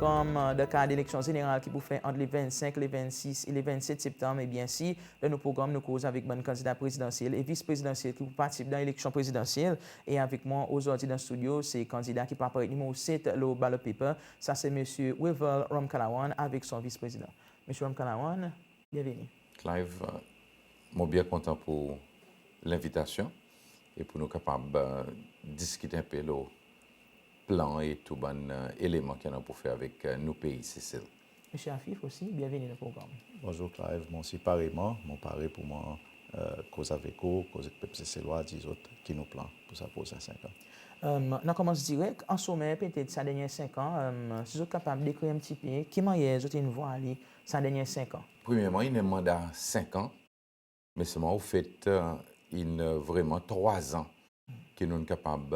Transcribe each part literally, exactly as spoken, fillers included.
Konman dan kad eleksyon zeneral ki pou fer ant le vennsenk, le vennsis e le vennset Septanm, e byensir dan nou progranm nou koz avek bann kandida prezidansyel e vis prezidansyel ki pou partisip dan eleksyon prezidansyel. E avek mwan ozordi dan stidyo se kandida ki pou aparet nimero set lo ballot paper, sa se Msye Wavel Ramkalawan avek son vis prezidan. Msye Ramkalawan, byenveni. Clive, mon byen kontan pour lenvitasyon e pour nou kapab diskit en pe lo plan e tou bann eleman ki annan pour fer avek nou pei Sesel. Msye Afif osi, byenveni dan progranm. Bonzour Clive, mon osi pareman, mon pare pour mwan koz avek ou, koz ek pep Seselwa, dir zot ki nou plan pour sa prosen senk an. Nou a konmans direk, an somer petet sa dernyen senk an, si zot kapab dekrir en pti pe ki mannyer zot in vwar li sa dernyen senk an. Premyerman, in en manda senk an, me selman ofet in vreman trwa an ki nou'n kapab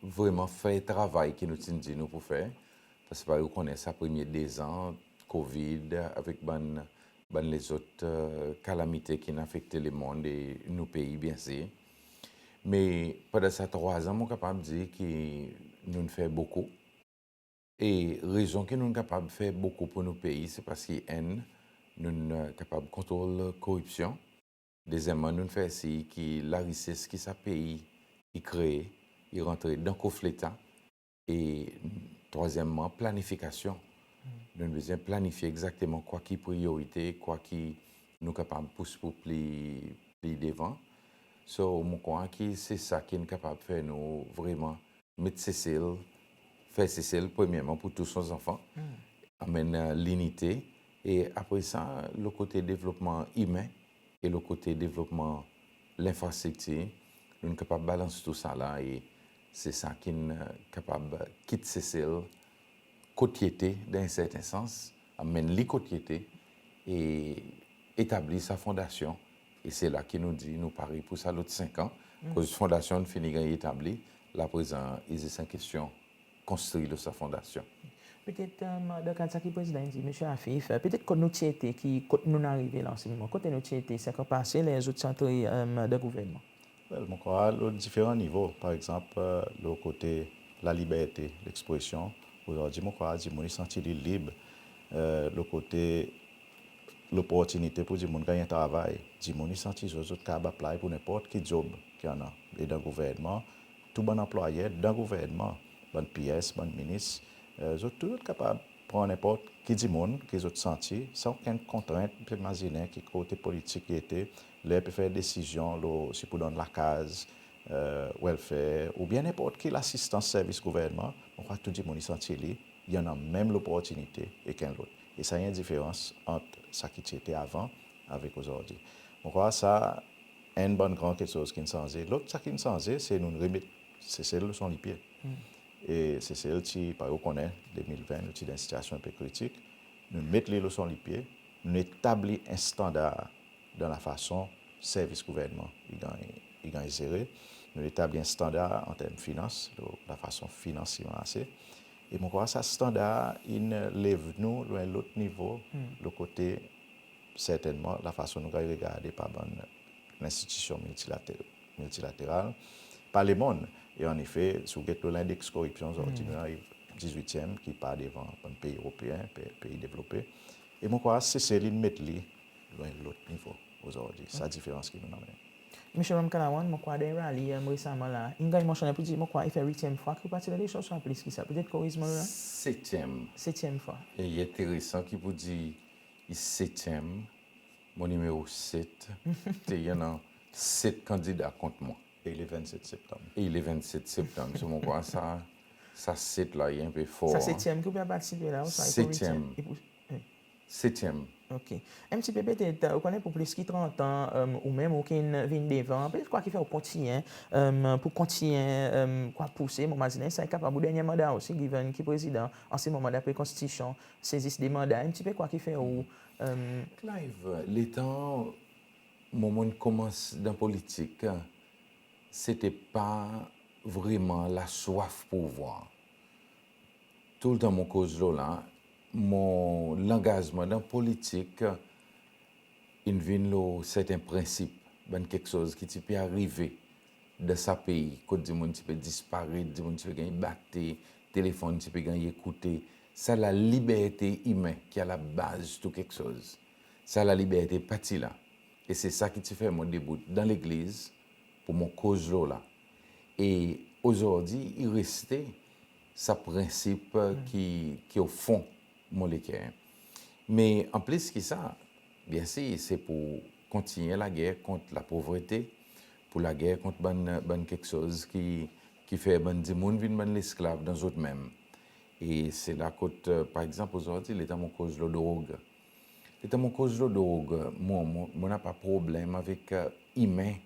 vreman fer travay ki nou ti'n dir nou pou fer. Parski parey ou konnen sa premye de an, COVID, avek bann, bann lezot kalamite ki'n afekte lemonn e nou pei byensir. Me pandan sa trwa an, mon kapab dir ki nou'n fer bokou. E rezon ki nou'n kapab fer bokou pour nou pei, se parski enn, nou'n kapab kontrol koripsyon. Dezyenmman, nou'n fer sir ki larises ki sa pei i kree, i rantre dan kof Leta. E trwazyenmman, planifikasyon. Nou'n bezwen planifye egzakteman kwa ki priyorite, kwa ki nou kapab pous pour pli, pli devan. So, mon krwar ki se sa ki'n kapab fer nou vreman met Sesel, fer Sesel premyerman pour tou son zanfan, anmenn linite, e apre sa, lo kote devlopman imen e lo kote devlopman lenfrastriktir, nou'n kapab balans tou sa la e se sa ki'n kapab kit Sesel kot i ete dan en serten sans, anmenn li kot i ete e etablir sa fondasyon. E se la ki nou dir nou pare pour sa lot senk an, koz fondasyon in fini ganny etabli, la prezan i zis en kestyon konstri lo sa fondasyon. Petet dan kad sa ki Prezidan in dir, Msye Afif, petet kot nou ti ete, ki kot nou'n arive la an se moman, kote nou ti ete senk an pase ler zot ti antre dan gouvernman? Well, mon krwar lo diferan nivo, par egzanp lo kote laliberte lekspresyon, ozordi mon krwar dimoun i santi li lib. Lo kote loportinite pour dimoun ganny en travay, dimoun i santi zot, zot kapab apply pour nenport ki job ki annan. E dan gouvernman, tou bann anplwayer dan gouvernman, bann PS, bann minis, zot tou zot kapab pran nenport ki dimoun ki zot santi, san okenn kontrent. Pe mazinen ki kote politik i ete, ler pe fer desizyon lo si pour donn lakaz, welfare, oubyen nenport ki lasistans servis gouvernman, mon krwar tou dimoun i santi li i annan menm loportinite ek en lot. E sa i en diferans ant sa ki ti ete avan avek ozordi. Mon krwar sa enn bann gran keksoz ki'n sanze. Lot sa ki'n sanze, se nou'n remet Sesel lo son lipye. E Sesel ti, parey ou konnen, de mil ven, nou ti dan en sitiyasyon en pe kritik. Nou'n met li lo son lipye, nou'n etabli en standar dan lafason servis gouvernman i ganny, i ganny zere. Nou'n etabli en standar an term finans, lo lafason finans i marse. E mon krwar sa standar in lev nou lo en lot nivo, lo kote sertennman lafason nou ganny regarde par bann lenstitisyon miltilater-, miltilateral, par lemonn. E annefe, si ou get lo lendeks koripsyon ozordi, nou ariv dizwityenm, ki par devan bann pei Eropeen, pe-, pei devlope. E mon krwar Sesel in met li lo en lot nivo ozordi. Sa diferans ki nou'n anmennen. Msye Ramkalawan, mon krwar dan en rali resaman la, in ganny mansyonnen pour dir, mon krwar i fer wityenm fwa ki ou partisip dan eleksyon, swa plis ki sa. Petet koriz mwan la. Setyenm. Setyenm fwa. E i enteresan ki pour dir i setyenm, mon nimero set, te i annan set kandida kont mwan. E i le vennset Septanm. E i le vennset Septanm. So mon krwar sa, sa set la i en pe for. Sa setyenm ki ou pe partisip la, ou sa, i pou wityenm. Setyenm. I pou, wi. Setyenm. OK. En pti pe petet, ou konnen pour plis ki trant an, ou menm ou ki'n vin devan, petet kwa ki fer ou kontinyen, pour kontinyen, kwa pouse, mon mazinen sa i kapab ou dernyen manda osi, given ki Prezidan an se moman dapre Konstitisyon se zis de manda. En pti pe kwa ki fer ou, Clive, letan mon, mon'n konmans dan politik, se te pa vreman laswaf pouvwar. Toultan mon koz lo la, mon langazman dan politik in vin lo serten prensip, bann keksoz ki ti pe arive dan sa pei, kot dimoun ti pe disparet, dimoun ti pe ganny bate, telefonn ti pe ganny ekoute, Sa laliberte imen ki a labaz tou keksoz. Sa laliberte parti la. E se sa ki ti fer mwan debout dan legliz pour mon koz lo la. E ozordi i reste sa prensip ki, ki o fon mon leker. Me anplis ki sa, byensir, se pour kontinyen lager kont lapovrete, pour lager kont bann, bann keksoz ki, ki fer bann dimoun vin bann lesklav dan zot menm. E se la kot, par egzanp, ozordi, letan mon koz lo drog. Letan mon koz lo drog, mon, mon, mon napa problenm avek, e, imen.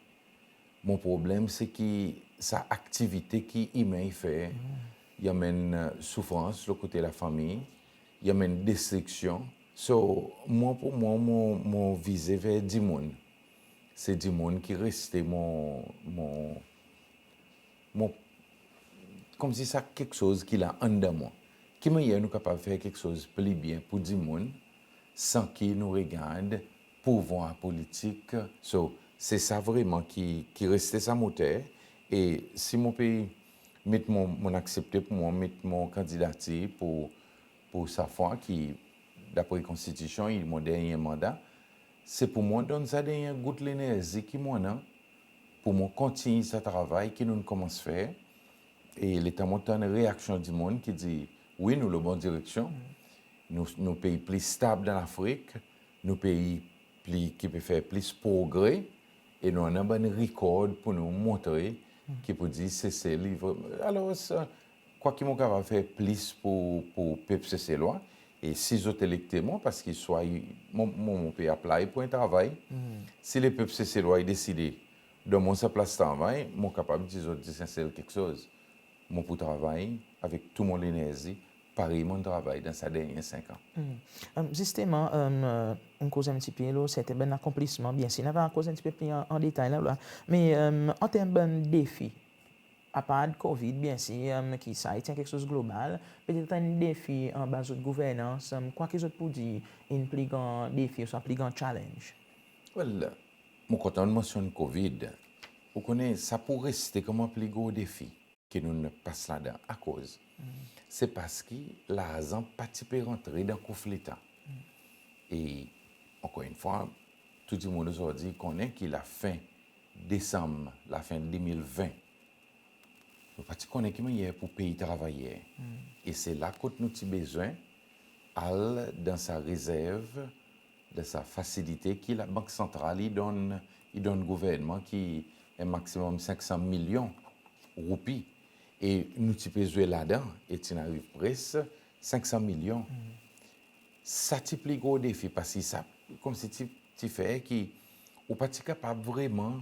Mon problenm se ki sa aktivite ki imen i fer, i anmenn, e, soufrans lo kote lafanmir, i anmenn destriksyon. So, mwan, pour mwan, mon, mon vize ver dimoun. Se dimoun ki reste mon, mon, mon, konmsi sa keksoz ki la anndan mwan. Ki mannyer nou kapab fer keksoz pli byen pour dimoun, san ki nou regard pouvwar politik? So, se sa vreman ki, ki reste sa moter. E si mon pe met mon, mon aksepte pour mwan met mon kandidatir pour, pour sa fwa ki, dapre Konstitisyon, i mon dernyen manda, se pour mwan donn sa dernyen gout lenerzi ki mon annan, pour mon kontinyen sa travay ki nou'n konmans fer. E letan mon tann reaksyon dimoun ki dir, wi, nou lo bon direksyon, nou, nou pei pli stab dan Lafrik, nou pei pli, ki pe fer plis progre, e nou annan bann rikord pour nou montre ki pour dir Sesel i vre-, alors, sa, kwa ki mon kapab fer plis pour, pour pep Seselwa? E si zot elekte mwan, parski swa i, mon, mon, mon pe apply pour en travay. Si lepep Seselwa i deside donn mwan sa plas travay, mon kapab dir zot dir en sel keksoz. Mon pou travay avek tou mon lenerzi, parey mon'n travay dan sa dernyen senk an. Zisteman, ou'n koz en pti pe lo serten bann akonplisman, byensir nou ava koz en pti pe pli an, an detay la, la. Me, an term bann defi, apard COVID, byensir, ki sa i ti en keksoz global, petet en defi anba zot gouvernans, kwa ki zot pou dir en pli gran defi ouswa pli gran challenge? Well, mon kontan ou mansyonn COVID. Ou konnen, sa pou reste konman pli gro defi ke nou'n pas ladan. Akoz? Se parski larzan pa ti pe rantre dan kof Leta. E, ankor en fwa, tou dimoun ozordi konnen ki lafen Desanm, lafen de mil ven, nou pa ti konnen ki mannyer pou pey travayer. E se la kot nou ti bezwen al dan sa rezerv, dan sa fasilite ki Labank Santral i donn, i donn gouvernman, ki en maksimom senk san milyon roupi. E nou ti pe zwe ladan, e ti'n ariv pres senk san milyon. Sa ti pli gro defi, parski sa konmsi ti, ti fer ki ou pa ti kapab vreman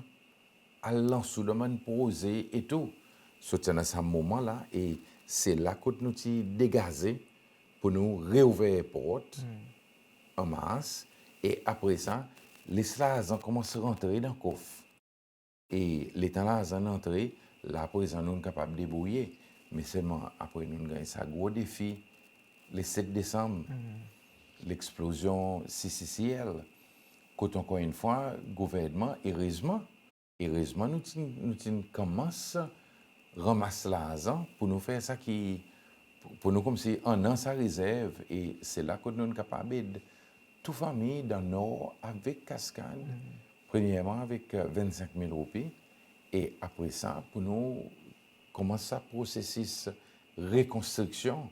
al lans ou dan bann proze e tou. Soti annan sa moman la, e se la kot nou ti degaze pour nou reouver port an mars, e apre sa, les larzan konmans rantre dan kof. E letan larzan in antre, la aprezan nou'n kapab debourye. Me selman apre nou'n ganny sa gro defi, le set Desanm, leksplozyon CCCL. Kot ankor en fwa, gouvernman, erezman, erezman nou ti, nou ti'n konmans ranmas larzan pour nou fer sa ki, pour, pour nou konmsi annan sa rezerv, e se la kot nou'n kapab ed tou fanmir dan Nor avek Kaskad, premyerman avek, e, vennsenk mil roupi, e apre sa pour nou konmans sa prosesis rekonstriksyon.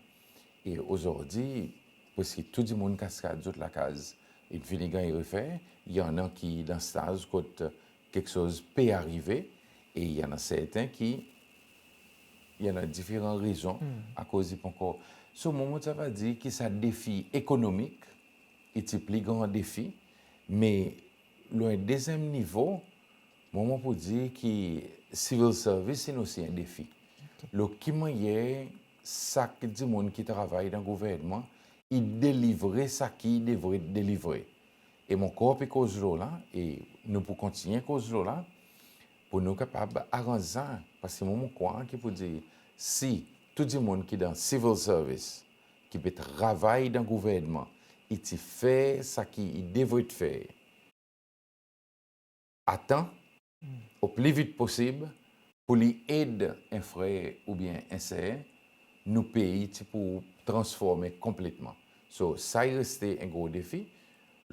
E ozordi, preski tou dimoun Kaskad zot lakaz in fini ganny refer, i annan ki dan staz kot keksoz pe arive, e i annan serten ki i annan diferan rezon akoz i pa ankor. So, mwan mon ti ava dir ki sa defi ekonomik i ti pli gran defi, me lo en dezyenm nivo, mwan mon pou dir ki civil service in osi en defi. Lo ki mannyer sak dimoun ki travay dan gouvernman i delivre sa ki i devret delivre. E mon ankor pe koz lo la, e nou pou kontinyen koz lo la, pour nou kapab aranz sa, parski mwan mon krwar ki pou dir, si tou dimoun ki dan civil service, ki pe travay dan gouvernman, i ti fer sa ki i devret fer a tan, o pli vit posib, pour li ed en frer oubyen en ser, nou pei ti pou transformen konpletman. So, sa i reste en gro defi.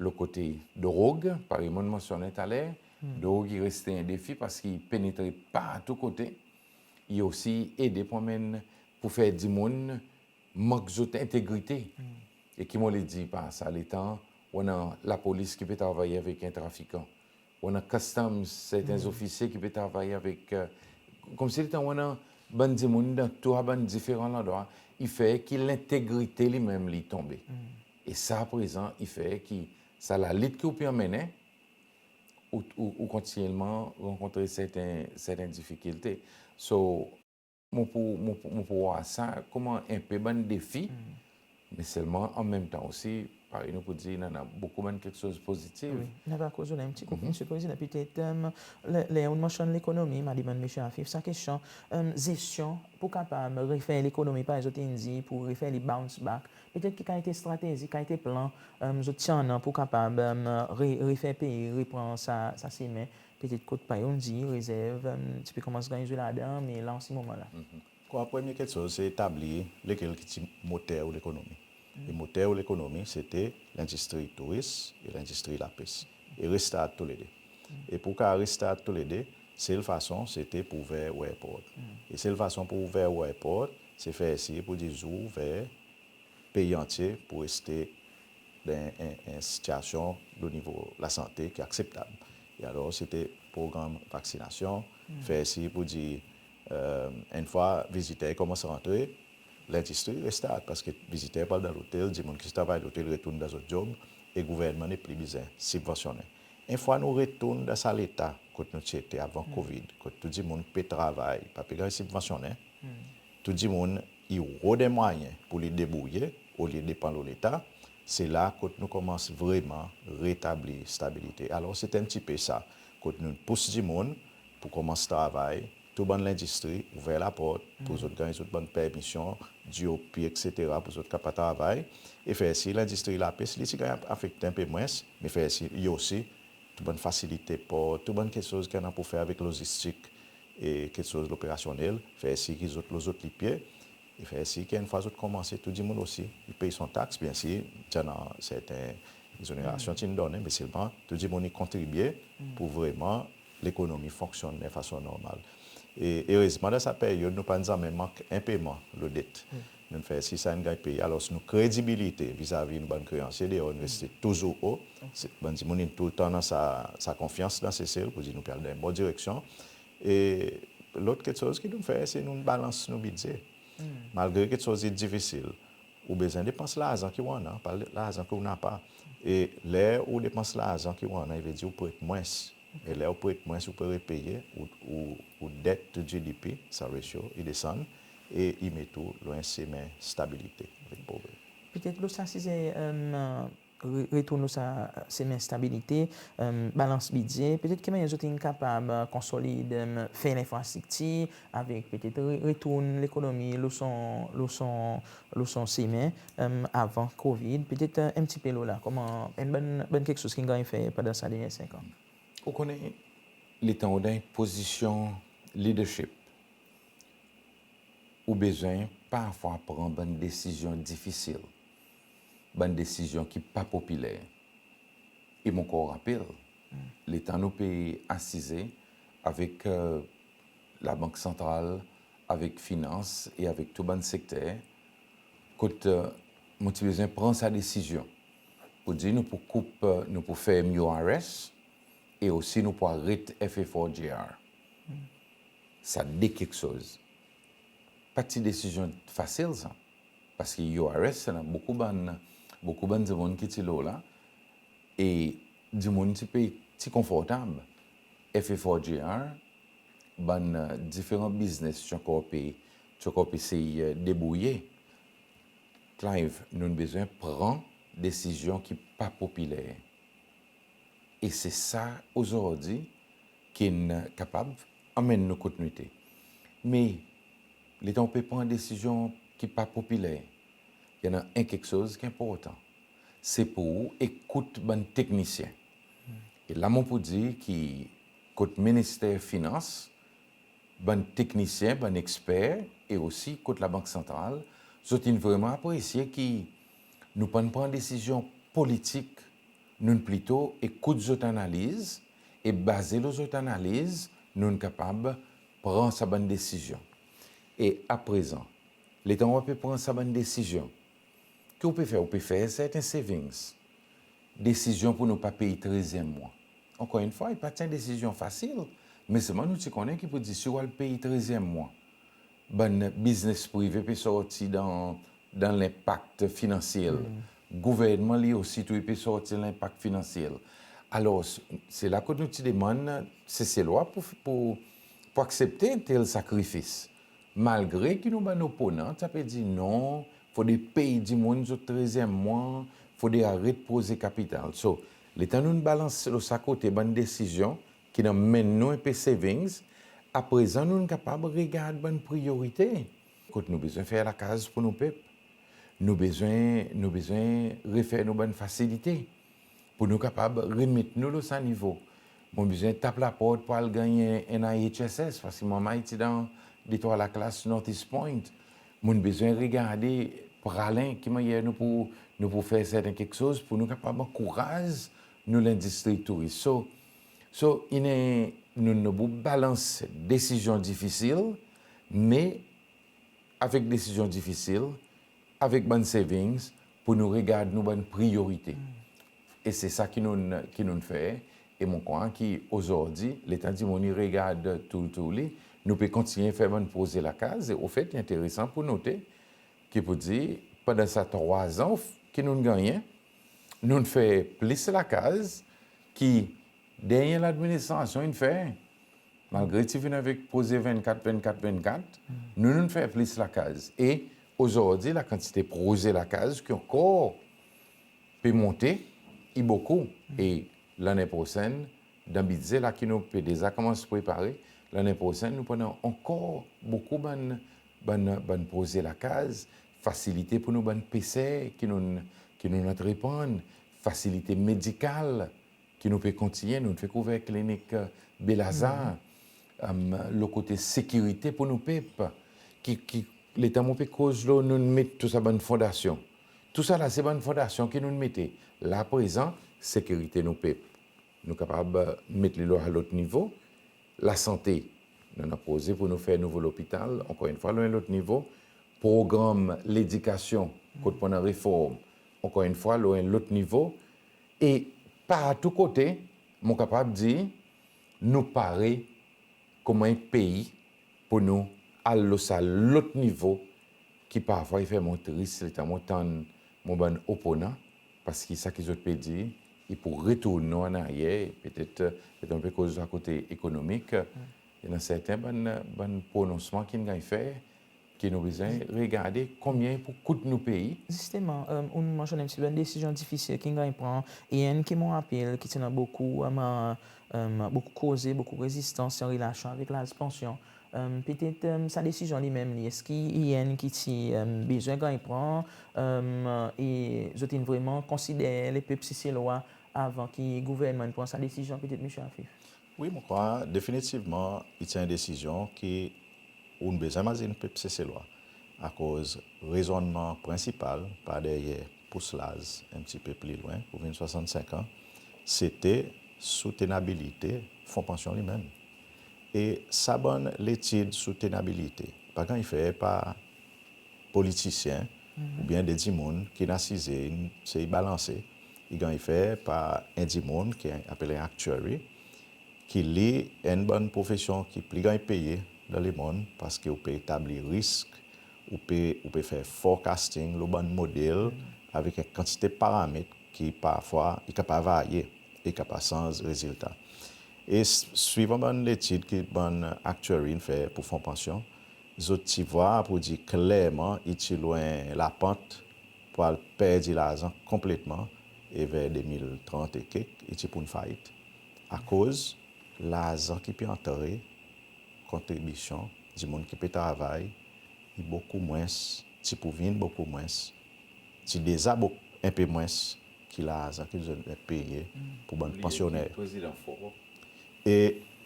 Lo kote drog, parey mon'n mansyonnen taler, drog i reste en defi parski i penetre partou kote. I osi ede pou anmenn, pou fer dimoun mank zot entegrite. E ki mon le dir par sa, letan ou annan lapolis ki pe travay avek en trafikan, ou annan customs, serten zofisye ki pe travay avek, e, konmsi letan ou annan bann dimoun dan tou bann diferan landrwa, i fer ki lentegrite li menm li tonbe. E sa, aprezan, i fer ki sa lalit ki ou pe anmennen, ou, ou, ou kontinyelman rankontre serten, serten difikilte. So, mon pou, mon pou, mon pou war sa konman en pe bann defi, me selman an menm tan osi, parey nou pou dir, i annan bokou bann keksoz pozitif. Wi, nou ava koz lo la en pti kou, Msye Prezidan, petet, e, ler, ler ou mansyonn lekonomi, mon a demann Msye Afif sa kestyon, e, zesyon pou kapab refer lekonomi, parey zot in dir, pou refer li bounce back. Petet ki kalite stratezi, kalite plan, e, zot ti annan pou kapab, e, re-, refer pei, repran sa, sa semen, petet kot parey ou'n dir, rezerv, e, ti pe konmans ganny zwe ladan, me la an se moman la. Kwa, premye keksoz, se etabli lekel ki ti moter ou lekonomi. E moter ou lekonomi, se ti lendistri touris e lendistri lapes. E restart toulede. E pou kapab restart toulede, sel fason, se ti pou ouver ou airport. E sel fason pou ouver ou airport, se fer sir pou dir ou ouver pei antye pou reste dan en, en sitiasyon lo nivo lasante ki akseptab. E alor, se ti progranm vaksinasyon, fer sir pou dir, e, enn fwa viziter i konmans rantre, lendistri restart, parski viziter pou al dan lotel, dimoun ki ti travay lotel retourn dan zot dyob, e gouvernman nepli bezwen sibvansyonnen. Enn fwa nou retourn dan sa leta kot nou ti ete avan Covid, kot tou dimoun pe travay, pa pe ganny sibvansyonnen, tou dimoun i rod en mwayen pou li debourye, olye depan lo leta, se la kot nou konmans vreman retabli stabilite. Alor, se ti en pti pe sa, kot nou pous dimoun pou konmans travay, tou bann lendistri ouver laport pou zot ganny zot bann permisyon, D O P, et cetera, pou zot kapab travay, e fer sir lendistri lapes, li ti ganny afekte en pe mwens, me fer sir li osi, tou bann fasilite por, tou bann keksoz ki annan pou fer avek lozistik e keksoz loperasyonnel, fer sir ki zot lo zot lipye, e fer sir ki enn fwa zot konmanse, tou dimoun osi i pey son taks, byensir, ti annan serten egzonerasyon ti'n donnen, me selman tou dimoun i kontribye pou vreman lekonomi fonksyonn dan fason normal. E erezman, dan sa peryod, nou pa'n zanmen mank en peyman lo det. Nou'n fer sir sa in ganny peye. Alor, nou kredibilite vizavi nou bann kreyansye deor, nou reste touzour o. Se, bann dimoun in toultan annan sa, sa konfyans dan Sesel, pou dir nou pe al dan en bon direksyon. E lot keksoz ki nou'n fer, se nou'n balans nou bidze. Malgre keksoz i difisil, ou bezwen depans larzan ki ou annan, pa larzan ki ou napa. E ler ou depans larzan ki ou annan, i vedir ou pret mwens. E ler ou pret mwens, ou pe repeye, ou, ou, ou debt to G D P, sa ratio, i desann, e i met ou lo en semen stabilite avek progre. Petet lo sa size, e, re-, retourn lo sa semen stabilite, e, balans bidze, petet ki mannyer zot in kapab, e, konsolid, e, fer lenfrastriktir avek petet re-, retourn lekonomi lo son, lo son, lo son semen, e, avan Covid, petet, e, en pti pe lo la, konman, en bann, bann keksoz ki'n ganny fer pandan sa dernyen senk an. Ou konnen, letan ou dan en pozisyon leadership, ou bezwen parfwa pran bann desizyon difisil, bann desizyon ki pa popiler. E mon ankor rapel, letan nou pe asize avek, e, Labank Santral, avek finans e avek tou bann sekter, kot, e, mon ti bezwen pran sa desizyon pou dir nou pou koup, e, nou pou ferm U R S e osi nou pou aret F A four G R. Sa de keksoz. Pa ti desizyon fasil sa. Parski U R S, annan bokou bann, bokou bann dimoun ki ti lo la, e dimoun ti pe, ti konfortab. F A four G R, bann, e, diferan biznes ti ankor pe, ti ankor pe esey, e, debourye. Clive, nou'n bezwen pran desizyon ki pa popiler. E se sa ozordi ki'n kapab anmenn nou kot nou ete. Me letan ou pe pran desizyon ki pa popiler, i annan en keksoz ki enportan. Se pou ou ekout bann teknisyen. E la mon pou dir ki kot Minister Finans, bann teknisyen, bann eksper, e osi kot Labank Santral, Zot in vreman apresye ki nou pa'n pran desizyon politik, nou'n plito ekout zot analiz, e baze lo zot analiz, nou'n kapab pran sa bann desizyon. E aprezan, letan ou pe pran sa bann desizyon, ki ou pe fer? Ou pe fer serten savings. Desizyon pour nou pa pey trezyenm mwan. Ankor enn fwa, i pa ti en desizyon fasil, me selman nou ti konnen ki pour dir si ou al pey trezyenm mwan, bann biznes prive pe sorti dan, dan lenpak finansyel. Gouvernman li osi tou i pe sorti dan lenpak finansyel. Alor, se la kot nou ti demann Seselwa pour, pour, pour aksepte en tel sakrifis. Malgre ki nou bann oponan ti pe dir non, fodre pey dimoun zot trezyenm mwan, fodre aret proze kapital. So, letan nou'n balans lo sa kote bann desizyon ki'n anmenn nou en pe savings, aprezan nou'n kapab regard bann priyorite. Kot nou bezwen fer lakaz pour nou pep. Nou bezwen, nou bezwen refer nou bann fasilite pour nou kapab remet nou lo sa nivo. Mon bezwen tap laport pour al ganny en, en I H S S, paski mon manmay ti dan detrwa laklas North East Point. Mon bezwen regarde Praslin, ki mannyer nou pou, nou pou fer serten keksoz pour nou kapab ankouraz nou lendistri touris. So, so, in, nou, nou pou balans desizyon difisil, me avek desizyon difisil, avek bann savings, pour nou regard nou bann priyorite. E se sa ki nou'n, ki nou'n fer. E mon krwar ki ozordi, letan dimoun i regard tou, tou li, nou pe kontinyen fer bann proze lakaz. E ofet, i enteresan pour note ki pour dir, pandan sa trwa an ki nou'n gannyen, nou'n fer plis lakaz ki dernyen ladministrasyon in fer. Malgre ti vin avek proze vennkat, vennkat, vennkat, nou, nou'n fer plis lakaz. E ozordi, lakantite proze lakaz ki ankor pe monte, i bokou. E lannen prosenn, dan bidze la ki nou pe deza konmans prepare, lannen prosenn nou pou annan ankor bokou bann, bann, bann proze lakaz, fasilite pour nou bann peser ki nou'n, ki nou'n antreprann, fasilite medikal, ki nou pe kontinyen, nou'n fek ouver klinik, e, Baie Lazare, e, lo kote sekirite pour nou pep, ki, ki, letan mon pe koz lo nou'n met tou sa bann fondasyon. Tou sa la se bann fondasyon ki nou'n mete. La prezan, sekirite nou pep, nou kapab, e, met li lo en lot nivo. Lasante, nou annan proze pour nou fer nouvo lopital, ankor enn fwa lo en lot nivo. Progranm ledikasyon, kot pou annan reform, ankor enn fwa lo en lot nivo. E partou kote, mon kapab dir, nou pare konman en pei pour nou al lo sa lot nivo ki parfwa i fer mwan tris letan mon tann mon bann oponan, paski sa ki zot pe dir, i pou retourn nou an aryer, petet, e, letan nou pe koz akote ekonomik, i annan serten bann, bann prononsman ki'n ganny fer, ki nou bezwen regarde konbyen pou kout nou pei. Zisteman, e, ou'n mansyonn en pti pe bann desizyon difisil ki'n ganny pran, e enn ki mon rapel ki ti annan bokou, e, e, bokou koze, bokou rezistans, se an relasyon avek laz pansyon. E, petet, e, sa desizyon li menm li, eski i enn ki ti, e, bezwen ganny pran, e, e zot in vreman konsider lepep Seselwa avan ki gouvernman pran sa desizyon, petet, Msye Afif? Wi, mon krwar definitivman, i ti en desizyon ki ou'n bezwen mazin pep Seselwa. Akoz rezonnman prensipal par deryer pous laz en pti pe pli lwen, pour vin swasannsenk an, sete soutenabilite fon pansyon li menm. E sa bann letid soutenabilite pa ganny fer par politisyen oubyen de dimoun ki'n asize, in sey balanse. I ganny fer par en dimoun ki apel en actuary, ki li enn bann profesyon ki pli ganny peye dan lemonn, paski ou pe etabli risk, ou pe, ou pe fer forecasting lo bann model avek en kantite paramet ki parfwa i kapab varye, i kapab sanz rezilta. E s-, swivan bann letid ki bann actuary in fer pour fon pansyon, zot ti vwar pour dir klerman i ti lo en lapant pour al perdi larzan konpletman, e ver de mil trant e kek, i ti pou'n fayit. Akoz larzan ki pe antre, kontribisyon dimoun ki pe travay, i bokou mwens, ti pou vin bokou mwens, ti deza bokou, en pe mwens ki larzan ki zot peye pour bann pansyoner. E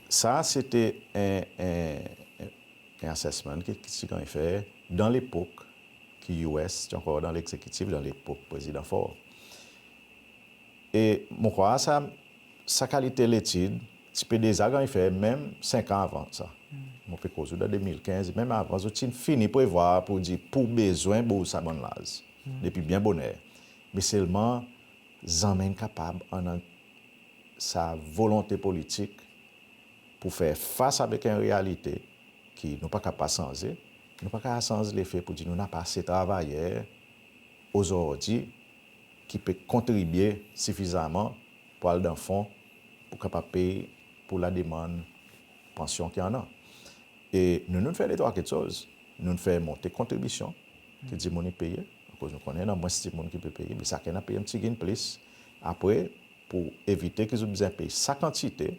sa, sete en, en, en assessment ki, ki ti ganny fer dan lepok ki US ti ankor dan legzekitif dan lepok Prezidan Faure. E mon krwar sa, sa kalite letid ti pe deza ganny fer menm senk an avan sa. Mon pe koz ou dan de mil kenz, menm avan, zot ti'n fini prevwar pour dir pour bezwen bouz sa bann laz depi byen boner. Me selman, zanmen in kapab annan sa volonte politik pour fer fas avek en realite ki nou pa kapab sanze. Nou pa kapab sanz lefe pour dir nou napa ase travayer ozordi ki pe kontribye sifizaman pour al dan fon pour kapab pey pour lademann pansyon ki annan. E nou, nou'n fer detrwa keksoz. Nou'n fer monte kontribisyon ki dimoun i peye, akoz nou konnen annan mwens dimoun ki pe peye, me sakenn a pey en pti gin plis. Apre, pour evite ki zot bezwen pey sa kantite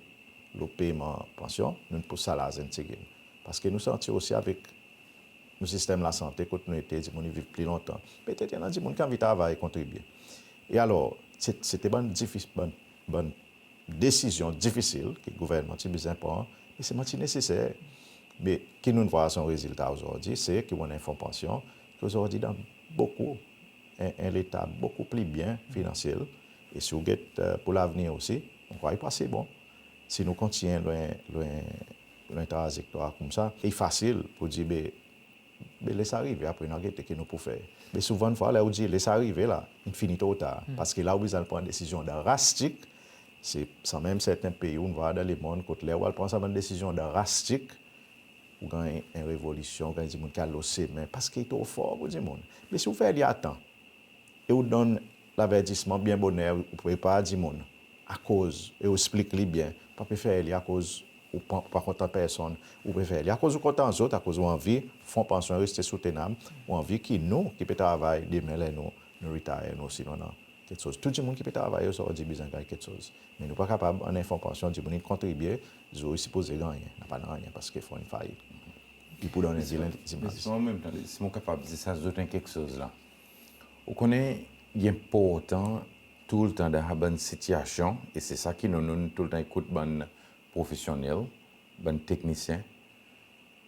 lo peyman pansyon, nou'n pous sa laz en pti gin. Parski nou santi osi avek nou sistenm lasante kot nou ete, dimoun i viv pli lontan. Petet i annan dimoun ki anvi travay, kontribye. E alor, se, se ti bann difis-, bann, bann desizyon difisil ki gouvernman ti bezwen pran, me selman ti neseser. Me ki nou'n vwar son rezilta ozordi, se ki ou annan en fon pansyon ki ozordi dan bokou, en, en leta bokou pli byen finansyel. E si ou get, e, pour lavenir osi, mon krwar i pou ase bon. Si nou kontinyen lo en, lo en, lo en trazektwar koumsa, i fasil pour dir, be, be les sa arive, apre nou a gete ki nou pou fer. Me souvandfwa, ler ou dir les sa arive la, in fini tro tar. Parski la ou bezwen al pran desizyon drastik. Se sanmenm serten pei ou'n vwar dan lemonn kot ler ou al pran sa bann desizyon drastik, ou ganny en revolisyon, ou ganny dimoun ki al lo semen, parski i tro for pour dimoun. Me si ou fer li a tan, e ou donn lavertisman byen boner, ou prepar dimoun, akoz, e ou eksplik li byen, pa pe fer li akoz ou pa, ou pa kontan personn, ou pe fer li akoz ou kontan zot, akoz ou anvi fon pansyon i reste soutenab, ou anvi ki nou ki pe travay demen ler nou, nou retire, nou osi nou annan keksoz. Tou dimoun ki pe travay ozordi bezwen ganny keksoz. Me nou pa kapab annan en fon pansyon, dimoun in kontribye, zour i sipoze gannyen, napa nanryen, parski fon in fayit. I pou donn en dimoun. Msye, an menm tan, si mon kapab dir sa, azout en keksoz la. Ou konnen, i enportan toultan dan sa bann sitiyasyon, e se sa ki nou, nou, nou toultan ekout bann profesyonnel, bann teknisyen,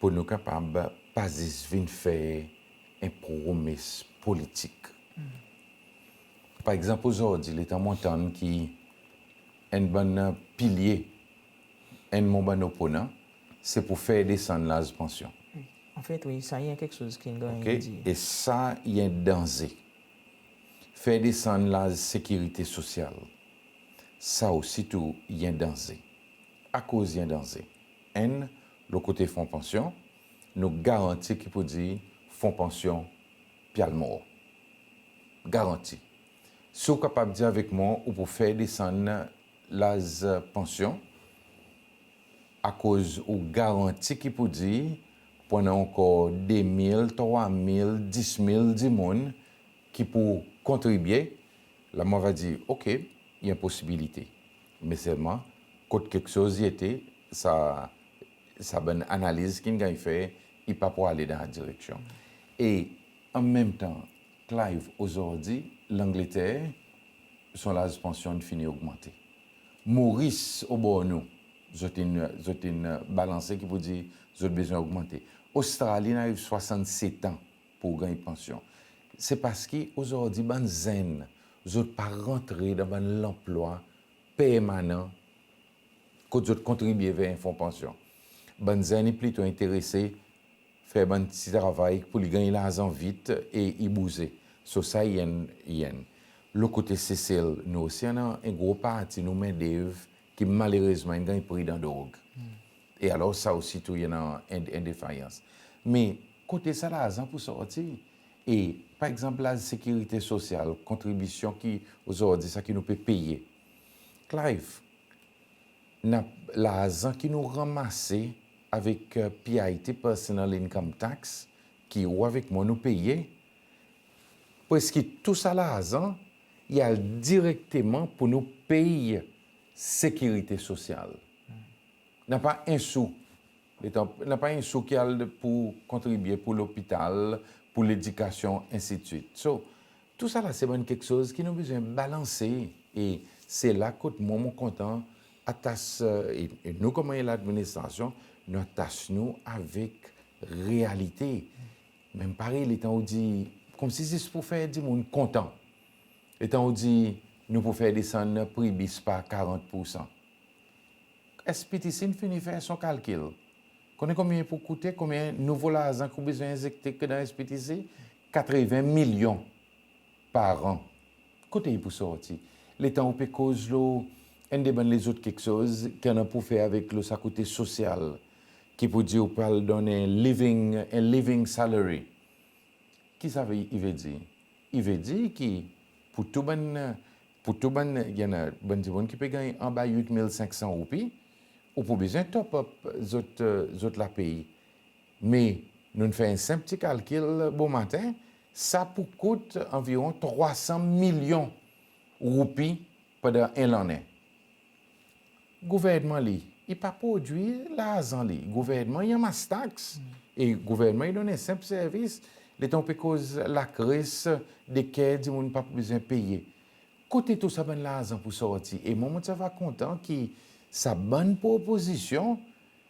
pour nou kapab pa zis vin fer en promes politik. Par egzanp, ozordi, letan mon tann ki enn bann pilye enn mon bann oponan, se pour fer desann laz pansyon. Wi. Anfet, wi, sa i en keksoz ki'n ganny dir. E sa i en danze. Fer desann laz sekirite sosyal, sa osi tou i en danze. Akoz i en danze? Enn, lo kote fon pansyon, nou garanti ki pou dir fon pansyon pe al mor. Garanti. Si ou kapab dir avek mwan, ou pou fer desann laz pansyon, akoz ou garanti ki pou dir, pou annan ankor de mil, trwa mil, dis mil dimoun ki pou kontribye, la mon ava dir, oke, i en posibilite. Me selman, kot keksoz i ete, sa, sa bann analiz ki'n ganny fer, i pa pou ale dan sa direksyon. E an menm tan, Clive, ozordi, Langleter, son laz pansyon in fini ogmante. Moris, obor nou, zot in, zot in balanse ki pou dir zot bezwen ogmante. Ostrali in ariv swasannset an pour ganny pansyon. Se parski ozordi bann zenn, zot pa rantre dan bann lanplwa permanan kot zot kontribye ver en fon pansyon. Bann zenn i plito enterese fer bann pti travay pour li ganny larzan vit e i bouze. So sa i enn, i enn. Lo kote Sesel, nou osi annan en gro parti nou mendev ki malerezman in ganny pri dan drog. E alor sa osi tou i annan en, en defayans. Me kote sa larzan pou sorti? E par egzanp, laz sekirite sosyal, kontribisyon ki ozordi sa ki nou pe peye. Clive, napa larzan ki nou ranmase avek, e, P I T, Personal Income Tax, ki ou avek mwan nou peye, preski tou sa larzan i al direkteman pour nou pey sekirite sosyal. Napa en sou. Letan, napa en sou ki al pour kontribye pour lopital, pour ledikasyon, ensidswit. So, tou sa la se bann keksoz ki nou bezwen balanse, e se la kot mwan mon kontan atas, e, e nou konman en ladministrasyon, nou atas nou avek realite. Menm parey letan ou dir Konmsi zis pour fer dimoun kontan. Letan ou dir nou pour fer desann pri bis par karant poursan. SPTC in fini fer son kalkil. Konnen konbyen i pour koute, konbyen nouvo larzan ki ou bezwen enzekte dan SPTC? Katreven milyon par an. Kote i pour sorti? Letan ou pe koz lo enn de bann lezot keksoz ki annan pour fer avek lo sa kote sosyal, ki pour dir ou pral donn en living, en living salary. Ki sa ve, i vedir? I vedir ki pour tou bann, pour tou bann, i annan bann dimoun ki pe ganny anba wit mil senk san roupi, ou pour bezwen top up zot, zot lapey. Me nou'n fer en senp pti kalkil bomaten, sa pour kout anviron trwa san milyon roupi pandan en lannen. Gouvernman li, i pa prodwir larzan li. Gouvernman i anmas taks. E gouvernman i donn en senp servis. Letan ou pe koz lakres, deker dimoun pa bezwen peye. Kote tou sa bann larzan pour sorti? E mwan, mon ti ava kontan ki sa bann propozisyon,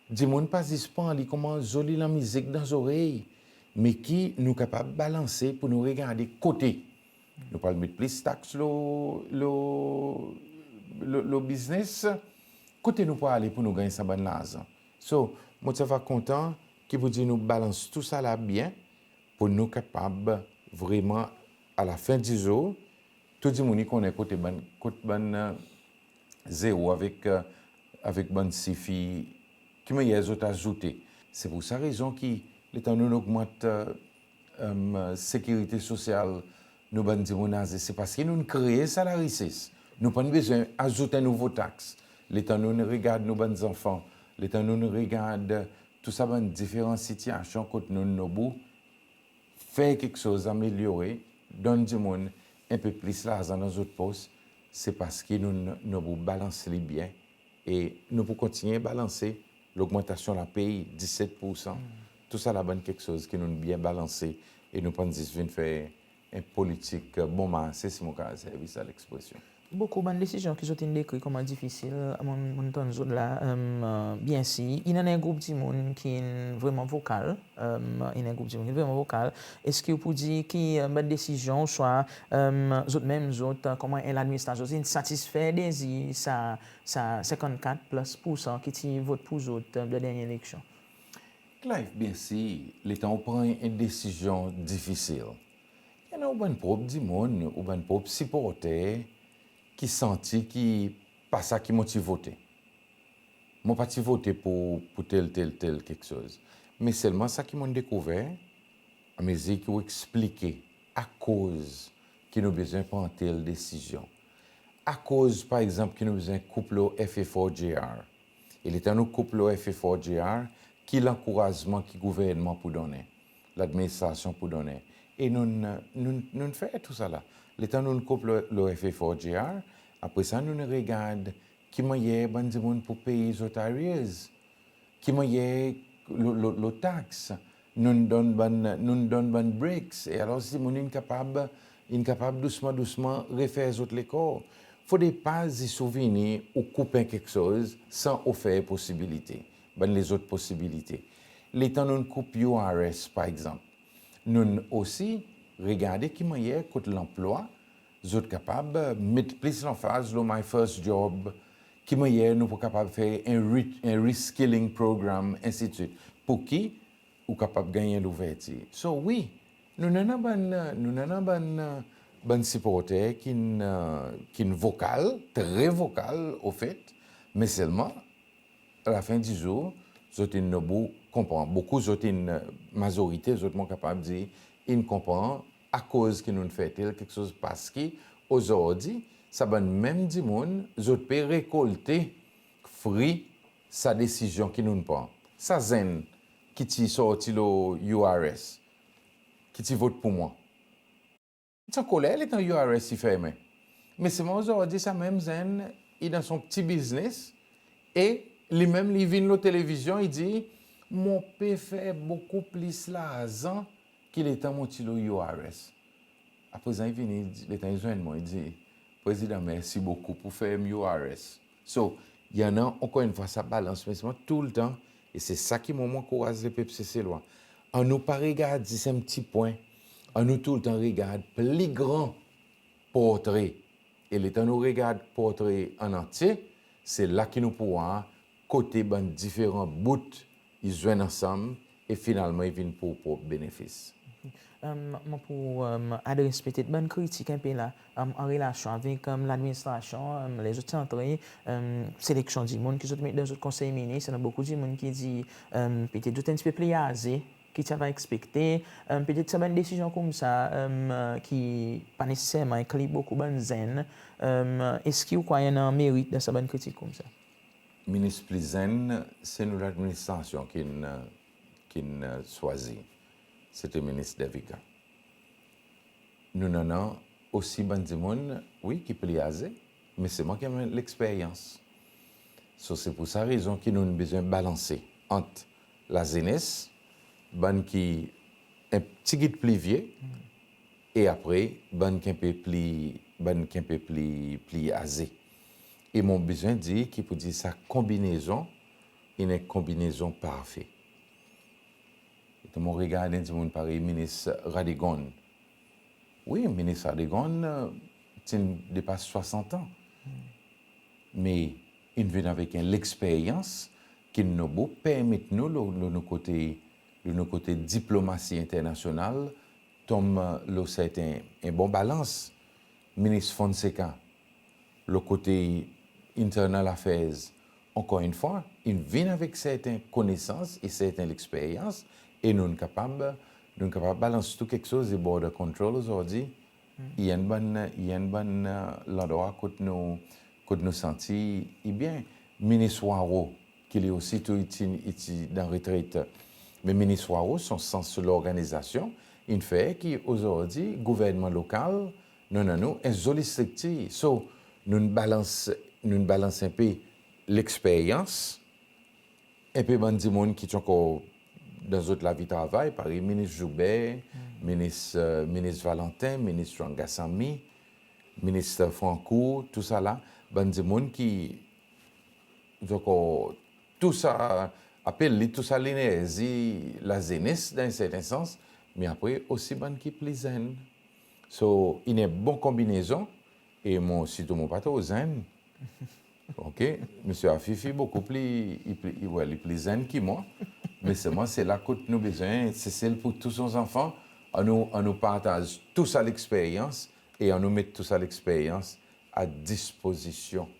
dimoun pa zis pran li konman zoli lanmizik dan zorey, me ki nou kapab balanse pour nou regarde kote nou pral met plis taks lo, lo, lo, lo biznes, kote nou pral ale pour nou ganny sa bann larzan. So, mon ti ava kontan ki pour dir nou balans tou sa la byen, pour nou kapab vreman, a la fen di zour, tou dimoun i konnen kote bann, kot bann, e, zero avek, e, avek bann sif i, ki mannyer zot azoute. Se pour sa rezon ki letan nou'n ogmant, e, e, sekirite sosyal, nou bann dimoun aze, se parski nou'n kree sa larises. Nou pa'n bezwen azout en nouvo taks. Letan nou'n regard nou bann zanfan, letan nou'n regard tou sa bann diferan sitiasyon kot nou'n nobou, fer keksoz, amelyore, donn dimoun en pe plis larzan dan zot pos, se parski nou, nou, nou pour balans li byen e nou pour kontinyen balanse logmantasyon lapey, diset poursan. Tou sa la bann keksoz ki nou'n byen balanse e nou pa'n zis vin fer en politik, e, bon marse, si mon kapab servi sa lekspresyon. Bokou bann desizyon ki zot in dekri konman difisil, mon, mon tann zot la, e, byensir, i annan en group dimoun ki'n vreman vokal, e, i annan en group dimoun ki'n vreman vokal. Eski ou pour dir ki, e, bann desizyon, ouswa, e, zot menm zot, e, konman en ladministrasyon, zot in satisfer dezir sa, sa senkannkat plis poursan ki ti vot pour zot, e, dan dernyen eleksyon? Clive, byensir, letan ou pran en desizyon difisil, i annan ou bann prop dimoun, ou bann prop siporter ki santi ki pa sa ki mon ti vote. Mon pa ti vote pour, pour tel, tel, tel keksoz. Me selman sa ki mon'n dekouver, amezir ki ou eksplike akoz ki nou bezwen pran tel desizyon. Akoz, par egzanp, ki nou bezwen koup lo F A four J R. E letan nou koup lo F A four J R, ki lankourazman ki gouvernman pour donnen, ladministrasyon pour donnen? E nou'n, nou'n, nou'n fer tou sa la. Letan nou'n koup lo, lo F A four J R, apre sa nou'n regard ki mannyer bann dimoun pour pey zot arrears, ki mannyer lo, lo, lo taks, nou'n donn bann, nou'n donn bann breaks, e alor dimoun in kapab, in kapab dousman, dousman refer zot lekor. Fodre pa zis ou vini ou koup en keksoz san ou fer posibilite, bann lezot posibilite. Letan nou'n koup U R S, par egzanp, nou'n osi regarde ki mannyer kot lanplwa, zot kapab, e, met plis lanfaz lo My First Job, ki mannyer nou pour kapab fer en re-, en reskilling program, ensidswit, pour ki ou kapab ganny en louvertir. So, wi, nou'n annan bann, e, nou'n annan bann, e, bann siporter ki'n, e, ki'n vokal, tre vokal, ofet, me selman, a la fen di zour, zot in nobou konpran. Bokou zot in, mazorite zot, mon kapab dir, in konpran akoz ki nou'n fer tel keksoz, parski ozordi sa bann menm dimoun, zot pe rekolte fri sa desizyon ki nou'n pran. Sa zenn ki ti sorti lo U R S, ki ti vot pour mwan, ti ankoler letan U R S ti fermen. Me selman ozordi sa menm zenn i dan son pti biznes e li menm li vin lo televizyon, i dir, "Mon pe fer bokou plis larzan ki letan mon ti lo U R S." Aprezan i vini, letan i zwenn mwan, i dir, "Prezidan, mersi bokou pour fer U R S." So, i annan, ankor enn fwa, sa balans, me selman toultan, e se sa ki mwan mon ankouraz lepep Seselwa, annou pa regard zis en pti pwen, annou toultan regard pli gran portre. E letan nou regard portre an antye, se la ki nou pou war kote bann diferan bout i zwenn ansanm e finalman i vin pour ou prop benefis. Mon pou adres petet bann kritik en pe la an relasyon avek ladministrasyon, lezot ti antre, seleksyon dimoun ki zot met dan zot konsey minis, i annan bokou dimoun ki dir petet zot en pti pe pli aze ki ti ava ekspekte, petet sa bann desizyon koumsa ki pa neseserman enkli bokou bann zenn. Eski ou krwar i annan merit dan sa bann kritik koumsa? Minis pli zenn, se nou ladministrasyon ki'n, ki'n swazir. Sete Minis Devika. Nou'n annan osi bann dimoun, wi, ki pli aze, me selman ki annan leksperyans. So, se pour sa rezon ki nou'n bezwen balanse ant lazenes, bann ki en pti git pli vye, e apre bann ki en pe pli, bann ki en pe pli, pli aze. E mon bezwen dir ki pour dir sa konbinezon, i en konbinezon parfe. Letan mon regard en dimoun parey Minis Radegonde. Wi, Minis Radegonde ti'n depas swasant an. Me in vin avek en leksperyans ki'n nobou permet nou, lo, lo nou kote, lo nou kote diplomasi enternasyonal, tonm lo serten, en bon balans. Minis Fonseka, lo kote Internal Affairs, ankor en fwa, in vin avek serten konesans e serten leksperyans, e nou'n kapab, nou'n kapab balans tou keksoz. E border control ozordi, i enn bann, i enn bann landrwa kot nou, kot nou santi i byen. Minis Hoareau, ki li osi tou i ti, i ti dan retret. Me Minis Hoareau, son sans lorganizasyon in fer ki ozordi gouvernman lokal, nou annan nou en zoli striktir. So, nou'n balans, nou'n balans en pe leksperyans, en pe bann dimoun ki ti ankor dan zot lavi travay, parey Minis Joubert, Minis, Minis Valentin, Minis Rangasamy, Minis Francourt, tousala, bann dimoun ki, donk, tou sa, apel li tou sa lenerzi lazenes dan en serten sans, me apre osi bann ki pli zenn. So, i en bon konbinezon, e mon, sirtou mon pa tro zenn. OK, Msye Afif i bokou pli, i pli, i, well, i pli zenn ki mwan, me selman se la kot nou bezwen, Sesel pour tou son zanfan, annou, annou partaz tou sa leksperyans, e annou met tou sa leksperyans a dispozisyon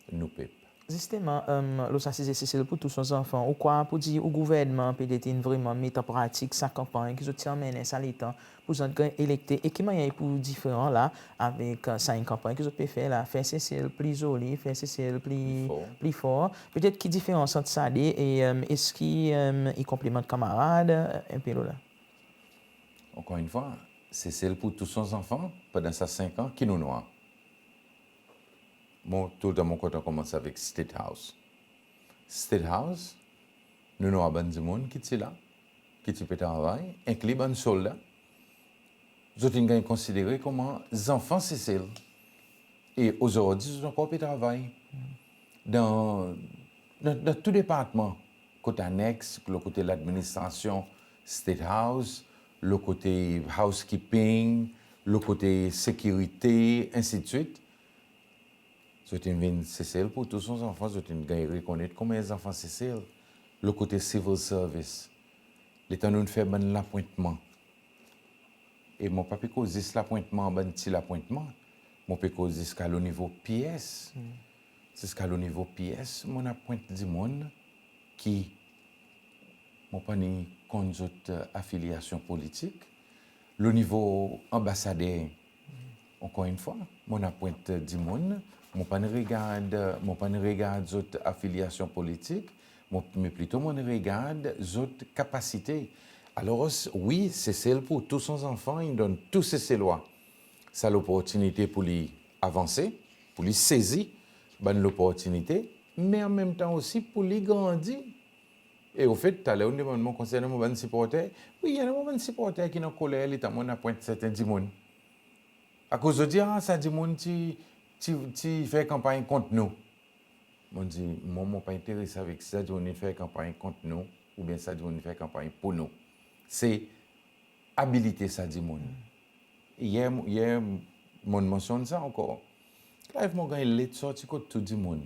nou pep. Zisteman, lo sa size Sesel pour tou son zanfan, ou krwar pour dir ou gouvernman petet in vreman met an pratik sa kanpanny ki zot ti anmennen sa letan pour zot ganny elekte, e ki mannyer i pou diferan la avek sa en kanpanny ki zot pe fer la, fer Sesel pli zoli, fer Sesel pli, pli for? Petet ki diferans ant sa de, e eski i konplimant kanmarad, en pe lo la? Ankor en fwa, Sesel pour tou son zanfan, pandan sa senk an ki nou'n war. Mon, toultan mon kontan konmans avek State House. State House, nou'n war bann dimoun ki ti la, ki ti pe travay, enkli bann solda. Zot in ganny konsidere konman zanfan Sesel. E ozordi zot ankor pe travay dan, dan, dan tou departman, kot aneks, lo kote ladministrasyon, State House, lo kote housekeeping, lo kote sekirite, ensidswit. Zot in vin Sesel pour tou son zanfan, zot in ganny rekonnet konman en zanfan Sesel. Lo kote civil service, letan nou'n fer bann lapwentman, e mon pa pe koz zis lapwentman, bann pti lapwentman, mon pe koz ziska lo nivo PS. Ziska lo nivo PS, mon'n apwent dimoun ki mon pa ni konn zot afilyasyon politik. Lo nivo anbasader, ankor en fwa, mon'n apwent dimoun, mon pa'n regard, mon pa'n regard zot afilyasyon politik, mon, me plito mon'n regard zot kapasite. Alors, wi, Sesel pour tou son zanfan, in donn tou Seselwa sa loportinite pour li avanse, pour li sezi bann loportinite, me anmenmtan osi pour li grandi. E ofet, taler ou'n demann mwan konsernan mon bann siporter, wi, i annan mon bann siporter ki'n ankoler letan mon'n apwent serten dimoun. Akoz zot dir, a, sa dimoun ti, ti, ti fer kanpanny kont nou. Mon dir, mwan, mon pa enterese avek si sa dimoun in fer kanpanny kont nou, oubyen sa dimoun in fer kanpanny pour nou. Se abilite sa dimoun. Yer, yer mon'n mansyonn sa ankor. Clive, mon ganny let sorti kot tou dimoun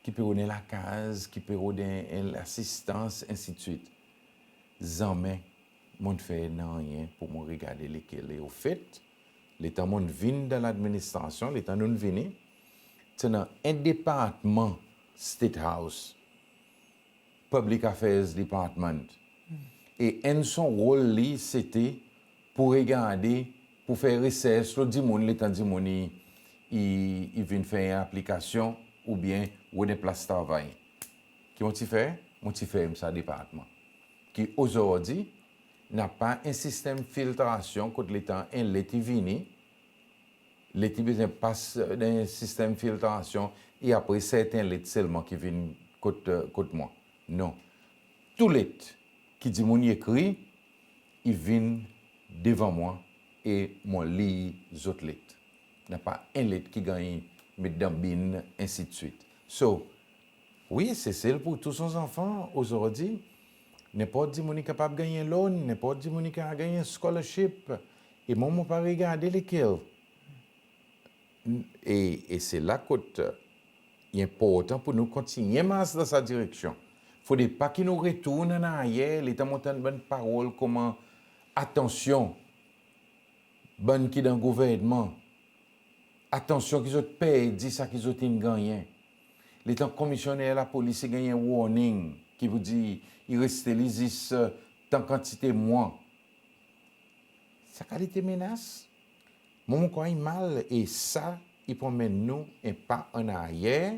ki pe rod en lakaz, ki pe rod en, en lasistans, ensidswit. Zanmen mon'n fer nanryen pour mon regarde lekel. E ofet, letan mon'n vin dan ladministrasyon, letan nou'n vini, ti annan en departman State House, Public Affairs Department. E enn son rol li, sete pour regarde, pour fer resers lo dimoun, letan dimoun i, i, i vin fer en aplikasyon oubyen rod en plas travay. Ki mon ti fer? Mon ti ferm sa departman. Ki ozordi, napa en sistenm filtrasyon kot letan en let i vini, let i bezwen pas dan en sistenm filtrasyon, e apre serten let selman ki vin kot, kot mwan. Non. Tou let ki dimoun i ekri, i vin devan mwan e mon lir zot let. Napa en let ki ganny met dan bin, ensidswit. So, wi, Sesel pour tou son zanfan, ozordi, nenport dimoun i kapab ganny en loan, nenport dimoun i kapab ganny en scholarship. E mwan, mon pa regarde lekel. E, e se la kot i enportan pour nou kontinyen mars dan sa direksyon. Fodre pa ki nou retourn an aryer, letan mon tann bann parol konman atansyon, bann ki dan gouvernman, atansyon ki zot perdi sa ki zot in gannyen. Letan komisyoner lapolis i ganny en warning ki pour dir i reste li zis, e, tan kantite mwan. Sa kalite menas, mwan, mon krwar i mal, e sa i pou anmenn nou en pa an aryer,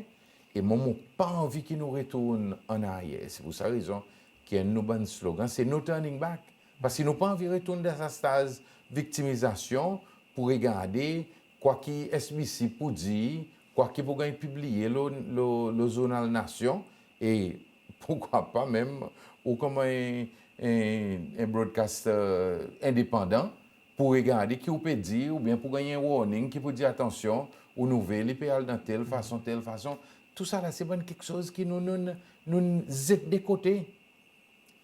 e mwan, mon pa anvi ki nou retourn an aryer. Se pour sa rezon ki enn nou bann slogan, se no turning back. Paski nou pa anvi retourn dan sa staz viktimizasyon pour regarde kwa ki S B C pou dir, kwa ki pou ganny pibliye lo, lo, lo zournal Nasyon, e poukwa pa menm ou konman en, en, en broadcaster endepandan, pour regarde ki ou pe dir, oubyen pour ganny en warning ki pour dir, atansyon, ou nouvel i pe al dan tel fason, tel fason. Tousala se bann keksoz ki nou, nou, nou zet de kote.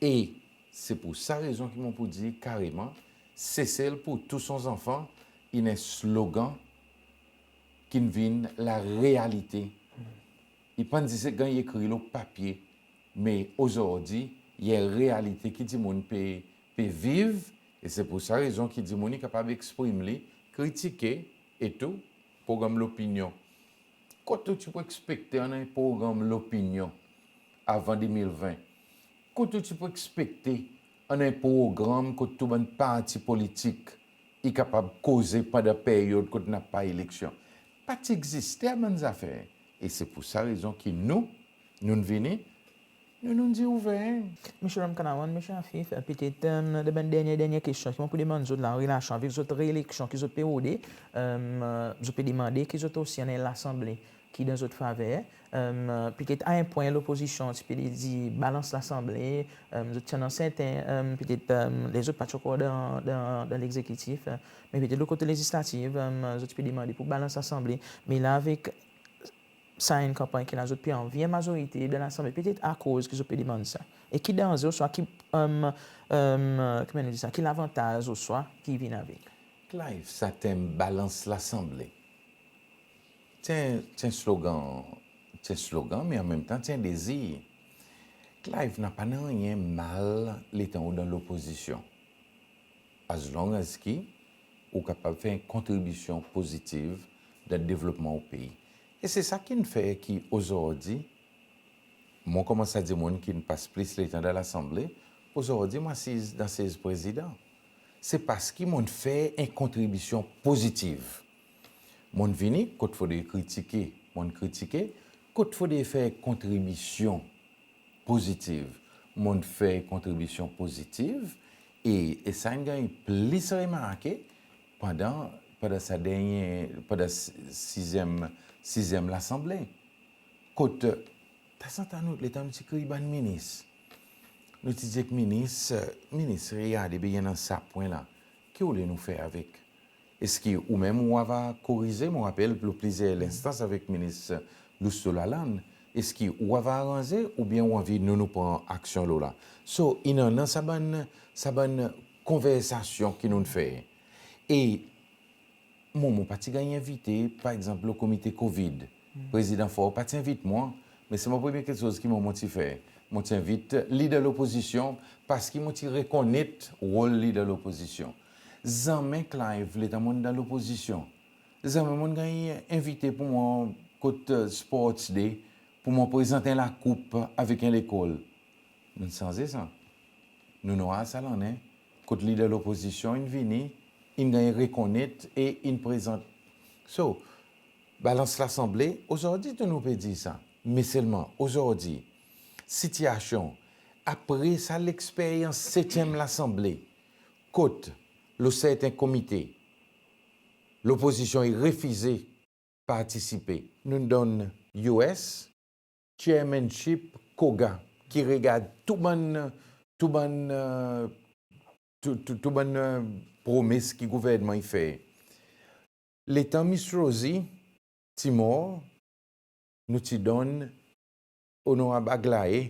E se pour sa rezon ki mon pou dir kareman, Sesel pour tou son zanfan, in en slogan ki'n vin larealite. I pa'n zis ganny ekri lo papye, me ozordi, i en realite ki dimoun pe, pe viv, e se pour sa rezon ki dimoun i kapab eksprim li, kritike, e tou, progranm Lopinyon. Kot ou ti pou ekspekte annan en progranm Lopinyon avan de mil ven? Kot ou ti pou ekspekte annan en progranm kot tou bann parti politik i kapab koze pandan peryod kot napa eleksyon? Pa ti egziste sa bann zafer. E se pour sa rezon ki nou, nou'n vini, nou, nou'n dir ouver. Msye Ramkalawan, Msye Afif, e, petet, e, de bann dernyen, dernyen kestyon ki mon pou demann zot la, an relasyon avek zot reeleksyon ki zot pe rode, e, zot pe demande ki zot osi annan en Lasanble ki dan zot faver. E, petet a en pwen lopozisyon ti pe dir balans Lasanble, e, zot ti annan serten, e, petet, e, lezot pa ti ankor dan, dan, dan legzekitif, e, me petet lo kote lezislatif, e, zot ti pe demande pour balans Lasanble. Me la avek sa enn kanpanny ki la zot pe anvi en mazorite dan Lasanble, petet akoz ki zot pe demann sa. E ki danze oswa ki, e, e, koman nou dir sa, ki lavantaz oswa ki vin avek? Clive, sa term balans Lasanble, ti en, ti en slogan, ti en slogan, me anmenmtan ti en dezir. Clive, napa nanryen mal letan ou dan lopozisyon, as long as ki ou kapab fer en kontribisyon pozitiv dan devlopman ou pei. E se sa ki'n fer ki ozordi, mon konman sa dimoun ki'n pas plis letan dan Lasanble, ozordi mon asiz dan sez prezidan. Se paski mon'n fer en kontribisyon pozitiv. Mon'n vini, kot fodre kritike, mon'n kritike, kot fodre fer kontribisyon pozitiv, mon'n fer kontribisyon pozitiv, e, e sa in ganny plis remarke pandan, pandan sa dernyen, pandan si-, sizyenm, sizyenm Lasanble. Kot, tanzantan nou, letan nou ti kriy bann minis, nou ti dir ek minis, minis, regarde, be i annan sa pwen la, ki ou le nou fer avek? Eski ou menm ou ava korize? Mon rapel lo plizyer lenstans avek minis Lousteau-Lalanne, eski ou ava aranze oubyen ou anvi nou, nou pran aksyon lo la? So, i annan sa bann, sa bann konversasyon ki nou'n fer. E mwan, mon pa ti ganny envite, par egzanp, lo komite COVID. Prezidan Faure pa ti envit mwan, me se mon premye keksoz ki mwan mon ti fer. Mon ti envit Leader Lopozisyon, paski mon ti rekonnet rol Leader Lopozisyon. Zanmen, Clive, letan mon'n dan Lopozisyon, zanmen mon'n ganny envite pour mwan kot, e, Sports Day, pour mwan prezant en lakoup avek en lekol. Nou'n sanze sa. Nou'n war sa lannen, kot Leader Lopozisyon in vini, in ganny rekonnet e in prezant. So, balans Lasanble, ozordi tou nou pe dir sa. Me selman, ozordi, sitiyasyon, apre sa leksperyans setyenm Lasanble, kot, lo serten komite, Lopozisyon i refize partisipe. Nou'n donn U S chairmanship COGA, ki regard tou bann, tou bann, e, tou, tou, tou bann, e, promes ki gouvernman i fer. Letan Miss Rosie ti mor, nou ti donn Onorab Aglae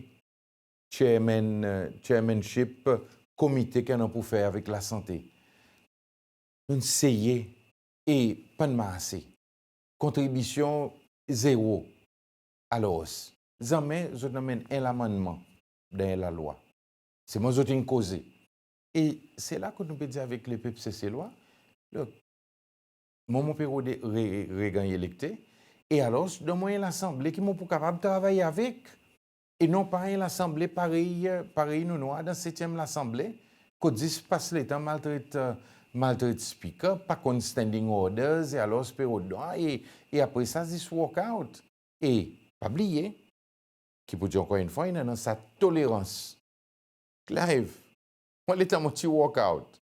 chairman, e, chairmanship komite ki annan pour fer avek lasante. Nou'n seye e pa'n marse. Kontribisyon zero. Alors, zanmen zot in anmenn en lamannman dan en lalwa. Selman zot in koze. E se la kot nou pe dir avek lepep Seselwa, look, mwan mon pe re, re, reganny elekte, e alors, donn mwan en Lasanble ki mon pou kapab travay avek. E non pa en Lasanble parey, parey nou'n war dan setyenm Lasanble, kot zis pas letan maltret, e, maltret Speaker, pa konn Standing Orders, e alors pe rod dwa, e, e apre sa zis walk out. E pa bliye, ki pou dir ankor enn fwa, i annan sa tolerans. Clive, mwan letan mon ti walk out,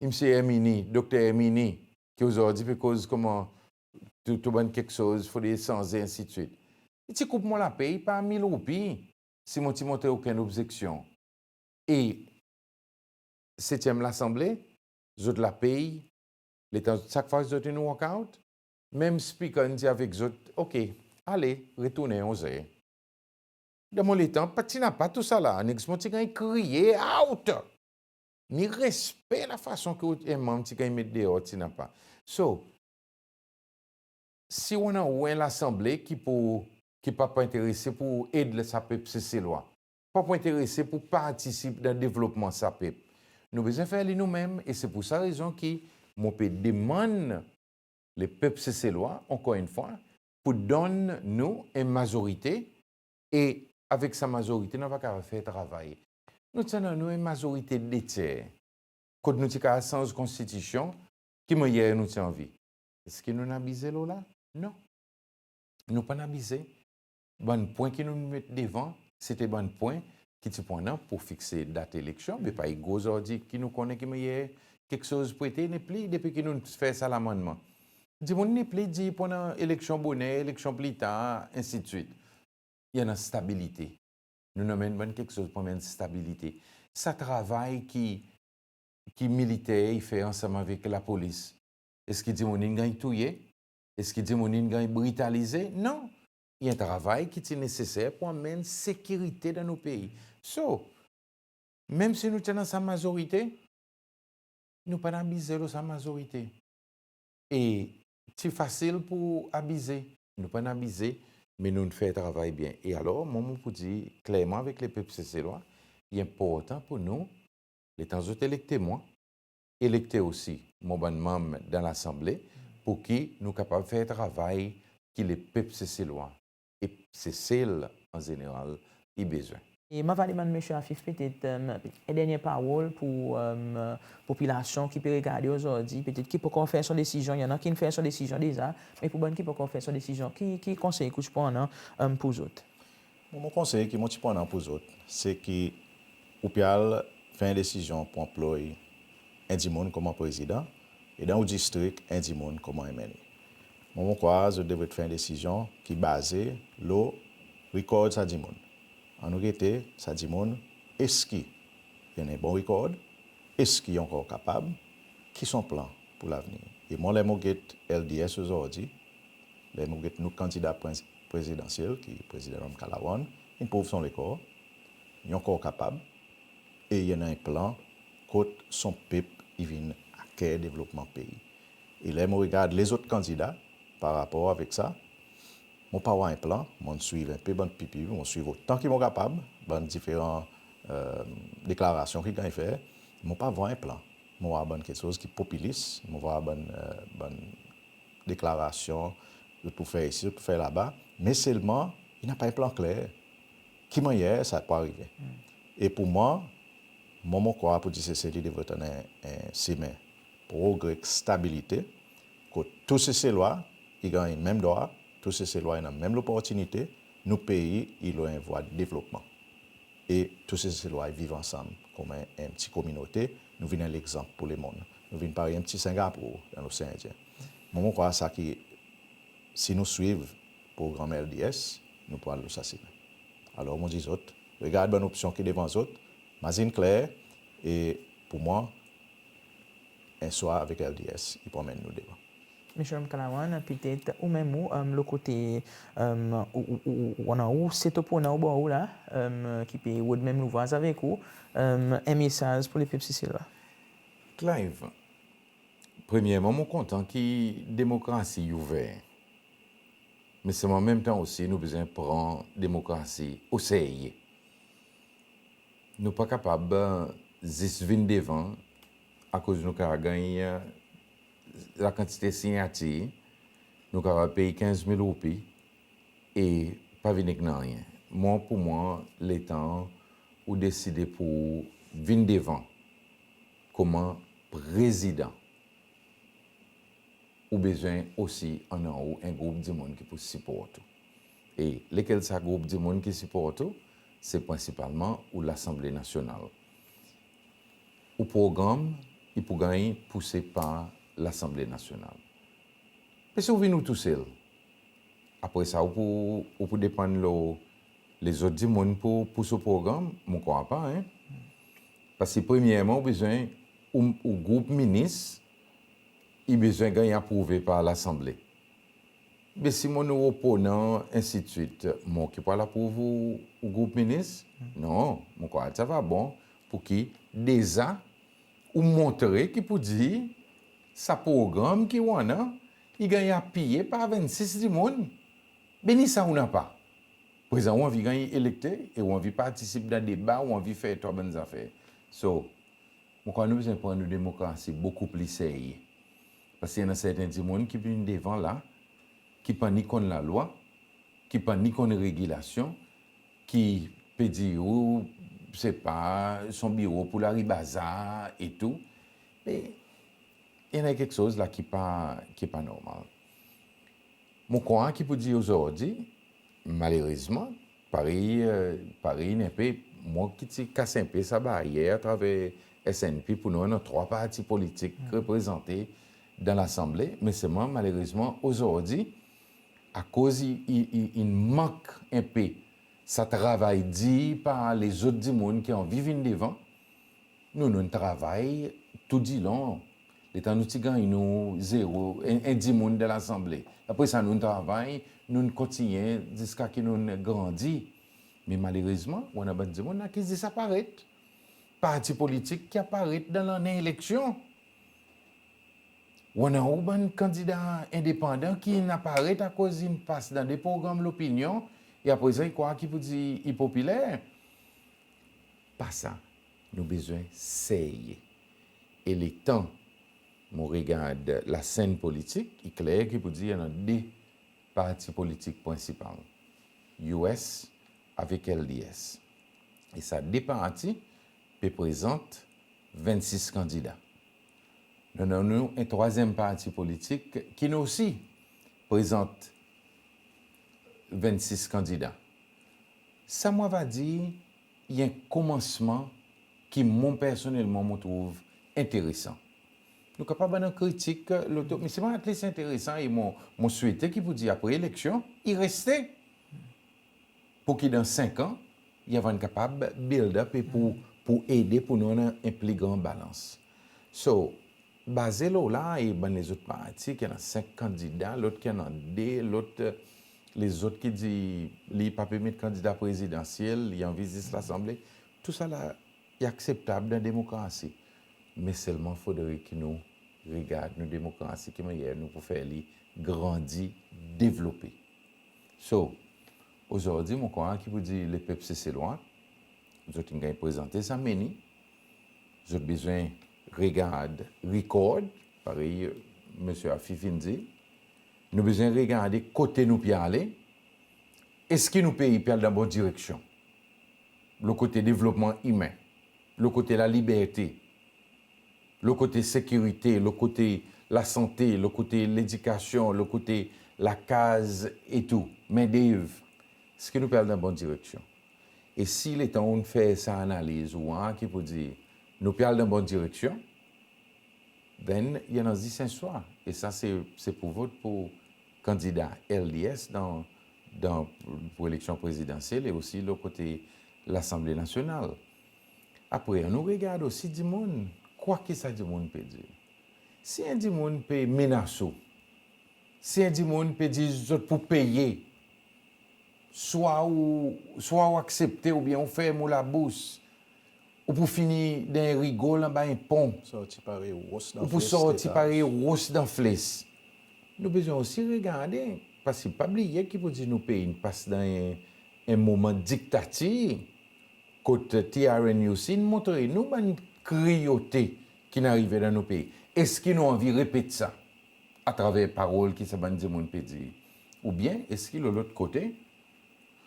Msye Herminie, Dokter Herminie, ki ozordi pe koz konman tou, tou bann keksoz fodre sanze, ensidswit. I ti koup mon lapey par mil roupi si mon ti montre okenn obzeksyon. E setyenm Lasanble, zot lapey, letan sak fwa zot in walk out, menm Speaker in dir avek zot, "OK, ale, retournen onz er." Dan mon letan, pa ti napa tousala. Next, mon ti ganny kriye, "Out!" Ni respe lafason ki en manm ti ganny met deor ti napa. So, si ou annan ou en Lasanble ki pou, ki pa pou enterese pour ed sa pep Seselwa, pa pou enterese pour partisip dan devlopman sa pep, nou bezwen fer li nou menm, e se pour sa rezon ki mon pe demann lepep Seselwa, ankor enn fwa, pour donn nou en mazorite, e avek sa mazorite nou ava kapab fer travay. Nou ti annan nou en mazorite de tyer, kot nou ti kapab sanz konstitisyon ki mannyer nou ti anvi. Eski nou'n abize lo la? Non. Nou pa'n abize. Bann pwen ki nou'n met devan, sete bann pwen ki ti pou annan pour fikse dat eleksyon, me pa igo ozordi ki nou konnen ki mannyer keksoz pou ete, nepli depi ki nou'n fer sa lamannman. Dimoun nepli dir pou annan eleksyon boner, eleksyon pli tar, ensidswit. I annan stabilite. Nou'n anmenn bann keksoz pour anmenn stabilite. Sa travay ki, ki militer i fer ansanm avek lapolis, eski dimoun in ganny touye? Eski dimoun in ganny britalize? Non. I en travay ki ti neseser pour anmenn sekirite dan nou pei. So, menm si nou ti annan sa mazorite, nou pa'n abize lo sa mazorite. E ti fasil pour abize. Nou pa'n abize, me nou'n fer travay byen. E alor, mwan, mon pou dir klerman avek lepep Seselwa, i enportan pour nou, letan zot elekte mwan, elekte osi mon bann manm dan Lasanble, pour ki nou kapab fer travay ki lepep Seselwa e Sesel an zeneral i bezwen. E mon ava demann Msye Afif petet, e, en dernyen parol pour, e, popilasyon ki pe regarde ozordi, petet ki pa ankor fer son desizyon, i annan ki'n fer son desizyon deza, me pour bann ki pa ankor fer son desizyon, ki, ki konsey ki ou ti pou annan, e, pour zot? Bon, mon konsey ki mon ti pou annan pour zot, se ki ou pe al fer en desizyon pour anploy en dimoun konman prezidan, e dan ou distrik, en dimoun konman en menni. Mwan, mon krwar zot devret fer en desizyon ki baze lo rikord sa dimoun. Annou gete sa dimoun, eski i annan en bon rikord, eski i ankor kapab, ki son plan pour lavenir. E mwan, ler mon get L D S ozordi, ler mon get nou kandida prez-, prezidansyel, ki Prezidan Ramkalawan, in prouv son lekor, i ankor kapab, e i annan en plan kot son pep i vin ker devlopman pei. E ler mon regard lezot kandida par rapor avek sa, mon pa war en plan, mon'n swiv en pe bann pipi, mon'n swiv otan ki mon kapab bann diferan, e, deklarasyon ki ganny fer, mon pa war en plan. Mon war bann keksoz ki popilis, mon war bann, e, bann deklarasyon, zot pou fer isi, zot pou fer laba, me selman i napa en plan kler. Ki mannyer sa pou arive? E pour mwan, mwan mon krwar pour dir Sesel i devret annan en, en semen progre ek stabilite, kot tou Seselwa i ganny menm drwa, tou Seselwa i annan menm loportinite, nou pei i lo en vwa devlopman. E tou Seselwa i viv ansanm konman en, en pti kominote, nou vin en legzanp pour lemonn. Nou vin parey en pti Singapour dan Losean Endyen. Mwan mon krwar sa ki, si nou swiv progranm LDS, nou pou al lo sa semen. Alor mon dir zot, regard bann opsyon ki devan zot, mazin kler, e pour mwan, en swa avek LDS i pou anmenn nou devan. Msye Ramkalawan, petet ou menm ou, e, lo kote, e, ou, ou, ou, ou annan ou set oponan obor ou la, e, ki pe rod menm louvraz avek ou, e, en mesaz pour lepep Seselwa? Clive, premyerman mon kontan ki demokrasi i ouver. Me selman an menm tan osi nou bezwen pran demokrasi oserye. Nou pa kapab, e, zis vin devan akoz nou kapab ganny, e, lakantite sinyatir, nou kapab pey kenz mil roupi e pa vin ek nanryen. Mwan, pour mwan, letan ou deside pour vin devan konman prezidan, ou bezwen osi annan ou en group dimoun ki pou siport ou. E lekel sa group dimoun ki siport ou? Se prensipalman ou Lasanble Nasyonal. Ou progranm i pou ganny pouse par Lasanble Nasyonal. Me si ou vin ou tousel, apre sa ou pou, ou pou depann lo lezot dimoun pour, pour pous ou progranm? Mon krwar pa, en. Paski premyerman ou bezwen, ou, ou group minis i bezwen ganny aprouve par Lasanble. Me si mon ou oponan, ensidswit, mon ki pou al aprouv ou, ou group minis? Non, mon krwar sa pa bon. Pour ki deza ou montre ki pour dir sa progranm ki ou annan i ganny apiye par vennsis dimoun. Be ni sa ou napa. Prezan ou anvi ganny elekte e ou anvi partisip dan deba, ou anvi fer tou bann zafer. So, mon krwar nou bezwen pran nou demokrasi bokou pli serye. Paski i annan serten dimoun ki vin devan la, ki pa ni konn lalwa, ki pa ni konn regilasyon, ki pe dir ou, sepa, son biro pou lari bazar e tou. Me i annan keksoz la ki pa, ki pa normal. Mon krwar ki pour dir ozordi, malerezman, parey, e, parey en pe, mwan ki ti kas en pe sa baryer atraver SNP pour nou annan trwa parti politik reprezante dan Lasanble, me selman malerezman ozordi, akoz i, i, i, i mank en pe sa travay dir par lezot dimoun ki anvi vin devan, nou, nou'n travay toudilon. Letan nou ti ganny nou zero, en, en dimoun dan Lasanble. Apre sa nou'n travay, nou'n kontinyen ziska ki nou'n grandi. Me malerezman ou annan bann dimoun la ki zis aparet. Parti politik ki aparet dan lannen eleksyon. Ou annan ou bann kandida endepandan ki'n aparet akoz in pas dan de progranm lopinyon, e aprezan i krwar ki pour dir i popiler. Pa sa, nou bezwen serye. E letan mon regard lasenn politik, i kler ki pour dir i annan de parti politik prensipal, US avek LDS. E sa de parti pe prezant vennsis kandida. Nou annan nou en trwazyenm parti politik ki'n osi prezant vennsis kandida. Sa mon ava dir, i en komansman ki mon personnelman mon trouv enteresan. Nou kapab annan kritik, loto, me selman at least enteresan, e mon, mon swete ki pour dir apre eleksyon i reste. Pour ki dan senk an i ava kapab build up e pour, pour ede pour nou annan en pli gran balans. So, baze lo la, e bann lezot parti ki annan senk kandida, lot ki annan de, lot, e, lezot ki dir li pa pe met kandida prezidansyel, li anvi zis Lasanble. Tou sa la i akseptab dan demokrasi. Me selman fodre ki nou regard nou demokrasi, ki mannyer nou pou fer li grandi, devlope. So, ozordi mon krwar ki pou dir lepep Seselwa, zot in ganny prezante sa meni, zot bezwen regard rikord, parey Msye Afif in dir, nou bezwen regarde kote nou pe ale, eski nou pei pe al dan bon direksyon? Lo kote devlopman imen, lo kote laliberte, lo kote sekirite, lo kote lasante, lo kote ledikasyon, lo kote lakaz e tou, mendev, eski nou pe al dan bon direksyon? E si letan ou'n fer sa analiz, ou war ki pou dir nou pe al dan bon direksyon, then i annan zis en swa. E sa se, se pou vot pou kandida L D S dan, dan, pou eleksyon prezidansyel e osi lo kote Lasanble Nasyonal. Apre, annou regard osi dimoun, kwa ki sa dimoun pe dir. Si en dimoun pe menas ou, si en dimoun pe dir zot pou peye, swa ou, swa ou aksepte oubyen ou ferm ou labous, ou pou fini dan en rigol anba en pon, Sorti parey ros dan ou pou fles sorti letan. Parey ros dan fles. Nou bezwen osi regarde, paski pa bliye ki pou dir nou pei in pas dan en, en moman diktatir, kot T R N U C in montre nou bann kriyote ki'n arive dan nou pei. Eski nou anvi repet sa atraver parol ki sa bann dimoun pe dir? Oubyen eski lo lot kote,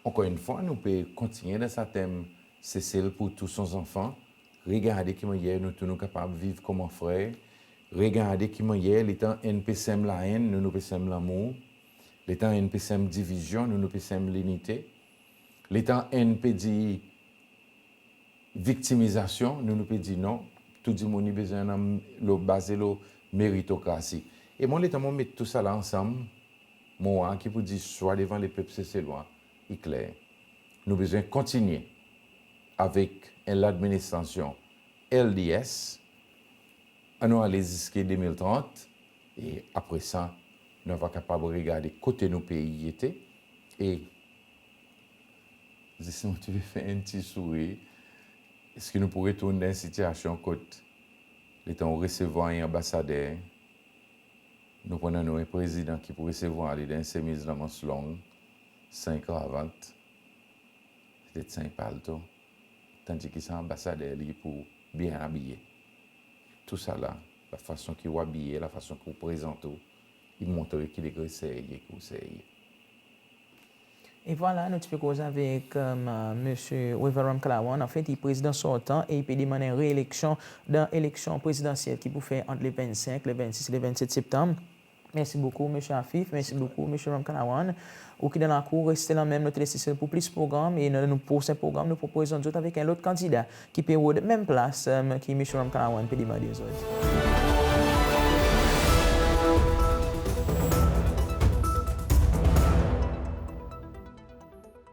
ankor en fwa, nou pe kontinyen dan sa tenm Sesel pour tou son zanfan, regarde ki mannyer nou tou nou kapab viv konman frer, regarde ki mannyer letan enn pe senm laenn, nou, nou pe senm lanmour, letan enn pe senm divizyon, nou, nou pe senm linite, letan enn pe dir viktimizasyon, nou, nou pe dir non, tou dimoun i bezwen annan lo, baze lo meritokrasi. E mwan, letan mon met tou sa la ansanm, mon war ki pou dir swa devan lepep Seselwa, i kler. Nou bezwen kontinyen avek en ladministrasyon L D S, annou ale ziska de mil trant, e apre sa, nou ava kapab regarde kote nou pei i ete, e zis mon ti pe fer en pti sourir, eski nou pou retourn dan en sitiyasyon kot letan ou resevwar en anbasader, nou pou annan nou en prezidan ki pou resevwar li dan en semiz lanmans long, san kravat, petet san palto, tandis ki sa anbasader li pou byen abiye. Tou sa la, lafason ki ou abiye, lafason ki ou prezant ou, i montre ki degre serye ki ou serye. E vwala, nou ti pe koz avek, e, Msye Wavel Ramkalawan. Anfet, i prezidan sortan e i pe demann en reeleksyon dan eleksyon prezidansyel ki pou fer ant le vennsenk, le vennsis, le vennset Septanm. Mersi bokou, Msye Afif. Mersi bokou, Msye Ramkalawan. Ou ki dan lakour, reste la menm, nou Tele Sesel pour plis progranm. E dan nou prosen progranm, nou pou prezant zot avek en lot kandida ki pe rod menm plas, e, ki Msye Ramkalawan pe demande ozordi.